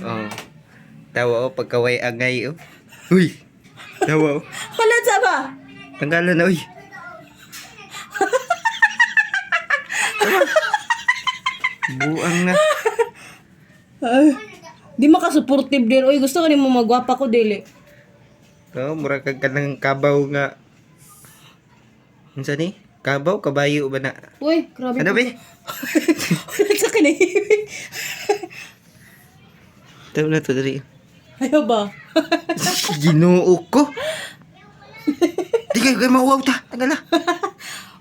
Oh. Tawa oh, pagkaway angay oh. Uy. Tawa oh. Wala sa ba? Tanggalan na uy. Tawa. Buang na. Ay, di maka-supportive din. Uy, gusto ko nimo magwapa ko dili. Oh, mura kag kanang kabaw nga. Unsa ni? Kabaw kabayo ba na? Uy, grabe. Ano ba? Wala sa kinahimik. Tawa na to dali. Ayaw ba? Ginoo ko. Di kayo kayo mauwaw ta. Tanggal na.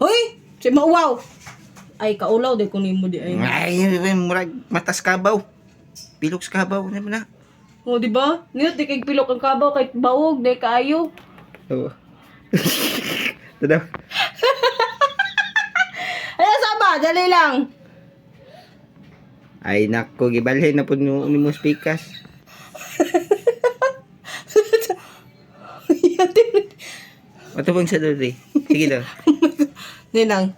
Uy, si mauwaw. Ay, kaulaw di ko nimo di ay. Ay, murag matas kabaw. Pilok sa kabaw na na. O, di ba? Niyot, di kay pilok ang kabaw, kahit baog, di kaayo. Oo. Tadaw. Ay, asa ba? Dali lang. Ay nako, gibalhin na pud mo ni mo speakers. Ato bang sa dali? Sige daw. Dali lang.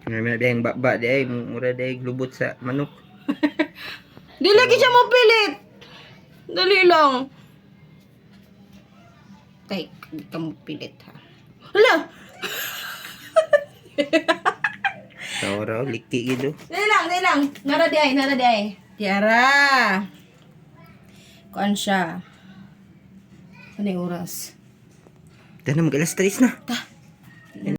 Nga na dayang baba di ay mura day glubot sa manok. Di lagi siya mapilit. Dali lang. Tay, di ka mapilit ha. Hala! Tawra liki gid. Dali lang, dali lang. Nara di ay, nara di ay. Tiara. Kuan siya. Ano yung oras? Dana mag alas 3 na. Ta.